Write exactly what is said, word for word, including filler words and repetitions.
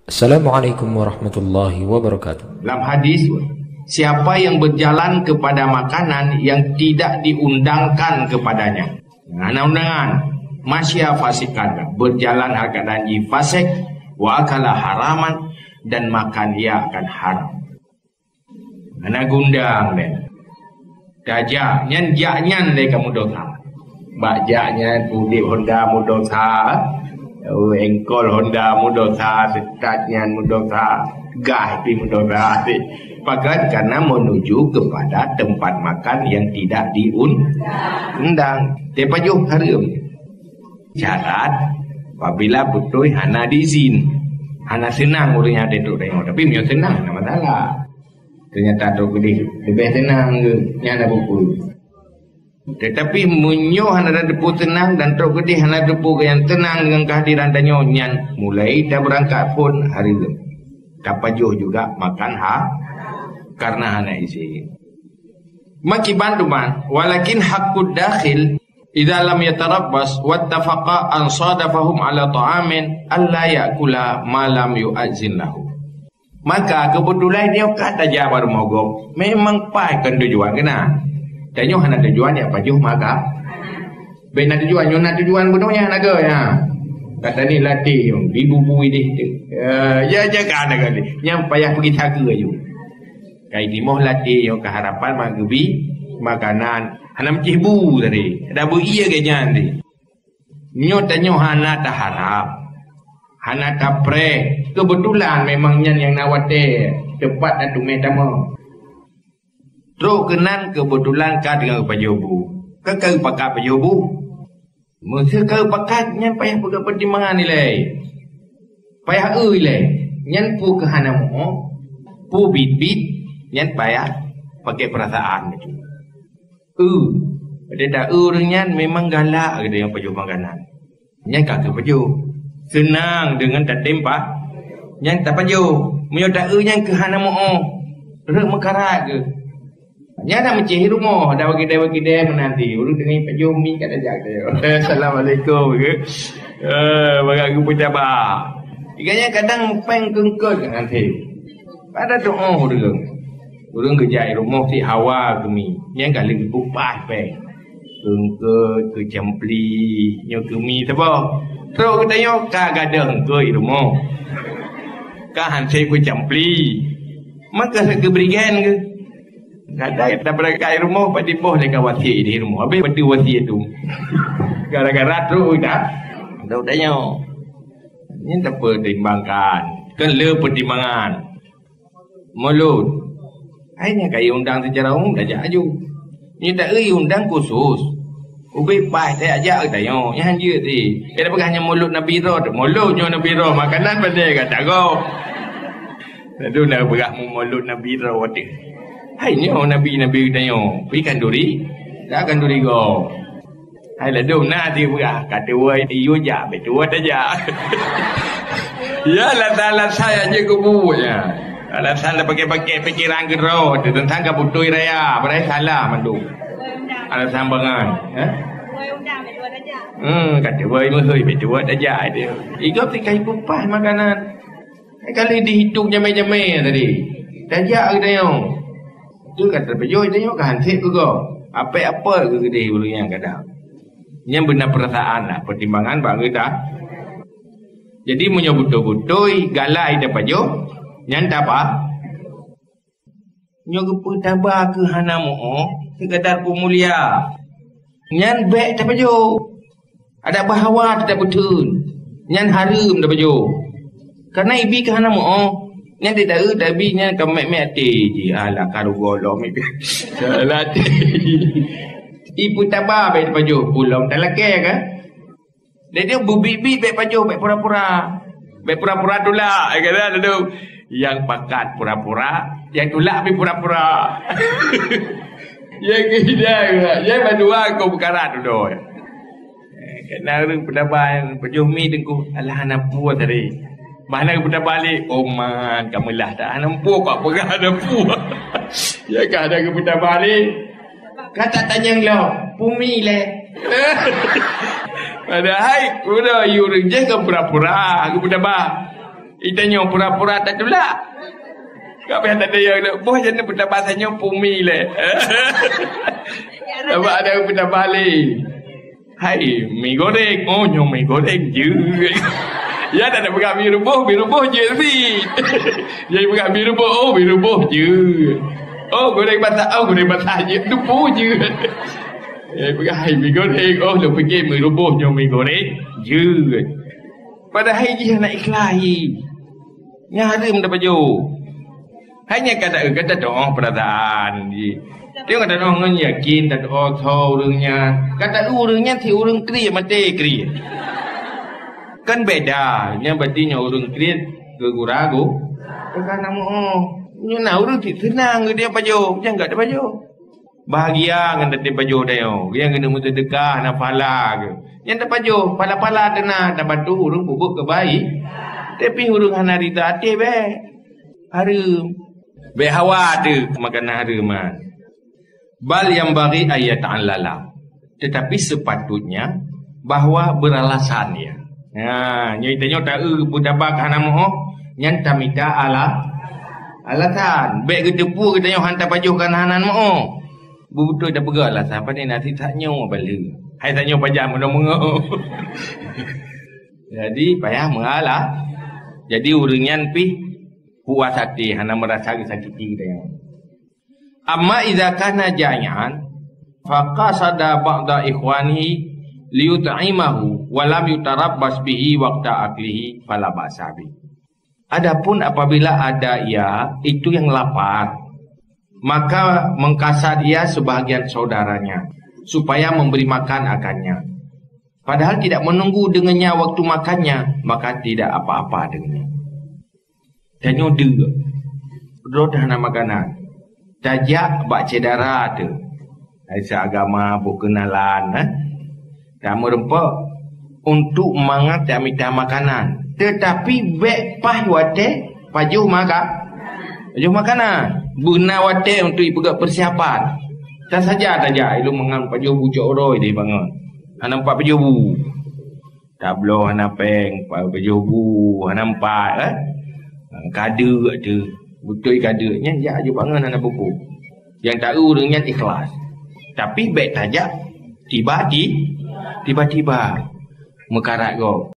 Assalamualaikum warahmatullahi wabarakatuh. Dalam hadis, siapa yang berjalan kepada makanan yang tidak diundangkan kepadanya, hana undangan, masya fasikan, berjalan hal keadaan jih fasik, wa akala haraman, dan makan ia akan haram. Hana gundang lé. Tajak nyan, jak nyan lé kamu dosa. Bak jak nyan udép Honda mu dosa, engkol Honda mu dosa, setat nyan mu dosa, gas pi mu dosa. Pakon? Karena menuju kepada tempat makan yang tidak diundang. Tepajoh hareuem. Syarat, apabila beutôi hana diizin, hana seunang ureuëng nyang teudok tanyoe. Tapi meunyoe seunang, hana masalah. Ternyata trok keudeh leubeh seunang ke, nyan na buku. Tetapi meunyoe hana teupeu seunang dan trok keudeh hana teupeu nyang seunang dengan kehadiran tanyoe, nyan mulai tabeurangkat phon hareuem. Tapajoh juga makan ha, karena hana izin. Makiban duman, walakin haqqud dakhil idza lam yatarabbas wattafaqa an sadafahum ala ta'amin alla ya'kula ma lam yu'azzin lahu. Maka keubeutulan nyoe ka tajak bak rumoh gob, memang paih kon tujuan keunan. Tanyoe hana tujuan jak pajoh maka. Bèk na tujuan, nyoe na tujuan bunoe nyan na keuh, ya. Kata ni latih nyoe, di bubu ideh. Ya, ya jaga na kali. Nyang payah pergi sakeue aju. Kai timoh latih nyoe keuharapan mak geubi makanan. Hana meucih bu tadi. Ada bu ié ke nyan tadi. Nyoe tanyoe hana taharap, hana tapreh. Keubeutulan memang nyan nyang na watèe teupat na teumé tamong. Trok keunan keubeutulan ka deungon geupajoh bu. Ka ka geupakat pajoh bu. Meuseu ka geupakat nyan payah peugah peutimbangan ilèe. Payah eu ilèe. Nyan peue keu hana muoh, peue biet-biet, nyan payah pakai peurasaan bacut. Eu, padahai ta eu ureuëng nyan memang galak geutanyoe pajoh makanan. Nyan ka keuh pajoh. Seunang deungon tatem pa, nyan tapajoh. Meunyoe ta eu nyan keuh hana muoh, rhot meukarat keuh. Nyan na meucéh rumoh, ada wakidai-wakidai meunanti. Ureuëng teungoh pajoh mi ka tajak teuh. Assalamualaikum keuh. Eh, bak geupeutaba. Ikan nyan kadang péng keungkot keuh nanti. Pada tuoh ureuëng. Ureuëng geujak i rumoh si hawa keumi. Nyan ka lheueh geupeupah péng. Keungkot, keu campli, nyoe keumi saboh. Trok geutanyoe ka gadôh keungkot i rumoh. Ka han sép keu campli. Maka sép keu berigen keuh. Kadang tabeureukah i rumoh, pat diboh lé ka wasiet di rumoh. Habéh padum wasiet tu. Gara-gara trok dah. Trok tanyoe. Nyan tapeutimbangan. Kon le peutimbangan. Mulod. Hai nyan ka iundang secara umum, tajak aju. Nyoe ta eu iundang khusus. Ubé paih tajak-jak geutanyoe. Nyan han jeuet tadi. Keu peugah nyan mulod Nabi droe, mulod nyoe Nabi droe, makanan pandai gata gob. Lalu na peugah mulod Nabi droe teuh. Hai nyoe Nabi-Nabi geutanyoe. Pi khanduri. Dak khanduri gob. Hai ladôm na sipeugah, ka tuwoe yue jak, bèk tuwoe tajak. Ya, alasan-alasan nyang jeuet keu buet nyan. Alasan tapakèk-pakèk pikeran keudroe, teuntang ka beutôi raya, padahai salah mandum. Alasan bangai, eh? Hmm, ka tuwoe meuhôi, bèk tuwoe tajak dia. Igob tikai pupah makanan. Hai kali dihitung jamé-jamé tadi. Tajak geutanyoe. Tu ka teupeujôi tanyoe ka han sép keu gob. Apèk-apèk keu geudeh ureuëng nyan kadang. Nyan beuna peurasaan lah, peutimbangan bak geutanyoe. Jadi meunyoe beutôi-beutôi galak tapajoh, nyan tapa? Nyoe geupeutaba keu hana muoh, sekadar peumulia. Nyan bèk tapajoh. Adak beuhawa teutab beutheun, nyan hareuem tapajoh. Kareuna ibi ka hana muoh, nyan di daeu tabi nyan ka mèk-mèk até jih, alah ka rugoe lom ibi. Salah até. Ipeutaba bèk tapajoh, peue lom talakèe ka. Jadi beubiet-biet bèk pajoh, bèk pura-pura. Bèk pura-pura tulak, kata lalu. Nyang pakat pura-pura, nyang tulak pih pura-pura. Nyang keuhidang, nyang mandua keu peukara dudoe. Eh, kena ureuëng peudaba nyang pajoh mi teungku, alah hana peue tadi. Bah hana geupeudaba lé, oh man, ka meulah dah, hana peue kok peugah hana peue. Ya ka hana geupeudaba lé. Ka tatanyong lom, peue mi lé. Padahai udah yue ureuëng jih ka pura-pura geupeudaba. Itanyoe pura-pura tatulak. Ka payah tateuka lé, boh jan peutabah tanyoe pumi lé. Sabab ada peutabah lé. "Hai, mi goreng." "Oh, nyoe mi goreng jeuet." Ya, tak ada peugah mi ruboh, mi ruboh jeuet sit. Jadi peugah mi ruboh, "Oh, mi ruboh jeuet." "Oh, goreng basah." "Oh, goreng basah jeuet, dupo jeuet." Ya, peugah, "Hai, mi goreng." "Oh, lôn pikir mi ruboh, nyoe mi goreng jeuet." Padahai jih hana ikhlas jih. Nyan hareuem tapajoh. Hai nyan ka ta-, ka tatu'oh peurasaan jih. Tengok tatu'oh ngon yakin, tatu'oh tho ureueng nyan. Ka ta-, ureueng nyan si ureueng kriet, maté kriet. Kan beda. Nyan berarti nyoe ureueng kriet geugura gu-, geugura mu'oh. Nyoe na ureueng cit seunang geutanyoe pajoh, nyan ka tapajoh. Bahagia ngon tatem pajoh tanyoe. Nyang keuneuk meuseudeukah, na pahala geuh. Nyang tapajoh, pala-pala teuna tabantu ureueng peubuet keubai-, tapi ureueng hana rida até bèk. Hareuem. Bèk hawa teuh makanan hareuem nyan. Bal yanbaghi an yata'allala. Tetapi sepatutnya bahwa beralasan ia. Ha, nyoe tanyoe taeu peutabah hana mu'oh, nyan tamita ala-, alasan. Bèk geuteupeue geutanyoe han tapajoh kan hana mu'oh. Beutôi tapeugah alasan, pane na sit that nyoe bale. Hai that nyoe pajan meunyoe meungoh. Jadi payah meuala. Jadi ureueng nyan pih puas até, hana meurasa geusakiti geutanyoe. Amma idza kana ja'ian, faqasada ba'da ikhwanihi liyut'imahu wa lam yutarabbas bihi waqta aklihi, fala ba'sa bih. Adapun apabila ada ia itu yang lapar, maka mengkasad ia sebahagian saudaranya supaya memberi makan akannya, padahal tidak menunggu dengannya waktu makannya, maka tidak apa-apa dengannya. Tanyoe deuk, droe hana makanan. Tajak bak syedara teuh. Hai seuagama, beukenalan, eh. Tameureumpok untuk mangat tamita makanan. Tetapi bèk paih watèe pajoh maka-, pajoh makanan. Beuna watèe untuk ipeugèt persiapan. Tasaja tajak, ilôn mangat pajoh bu cok uroe deh bangon. Hana nampak pajoh bu. Tabloe hana péng, pa-, pajoh bu hana empat, eh. Kadeuk teuh, beutôi kadeuk nyan jak aju bangon hana buku. Nyang taeu ureueng nyan ikhlas. Tapi bèk tajak tiba-ti-, tiba-tiba meukarat gob.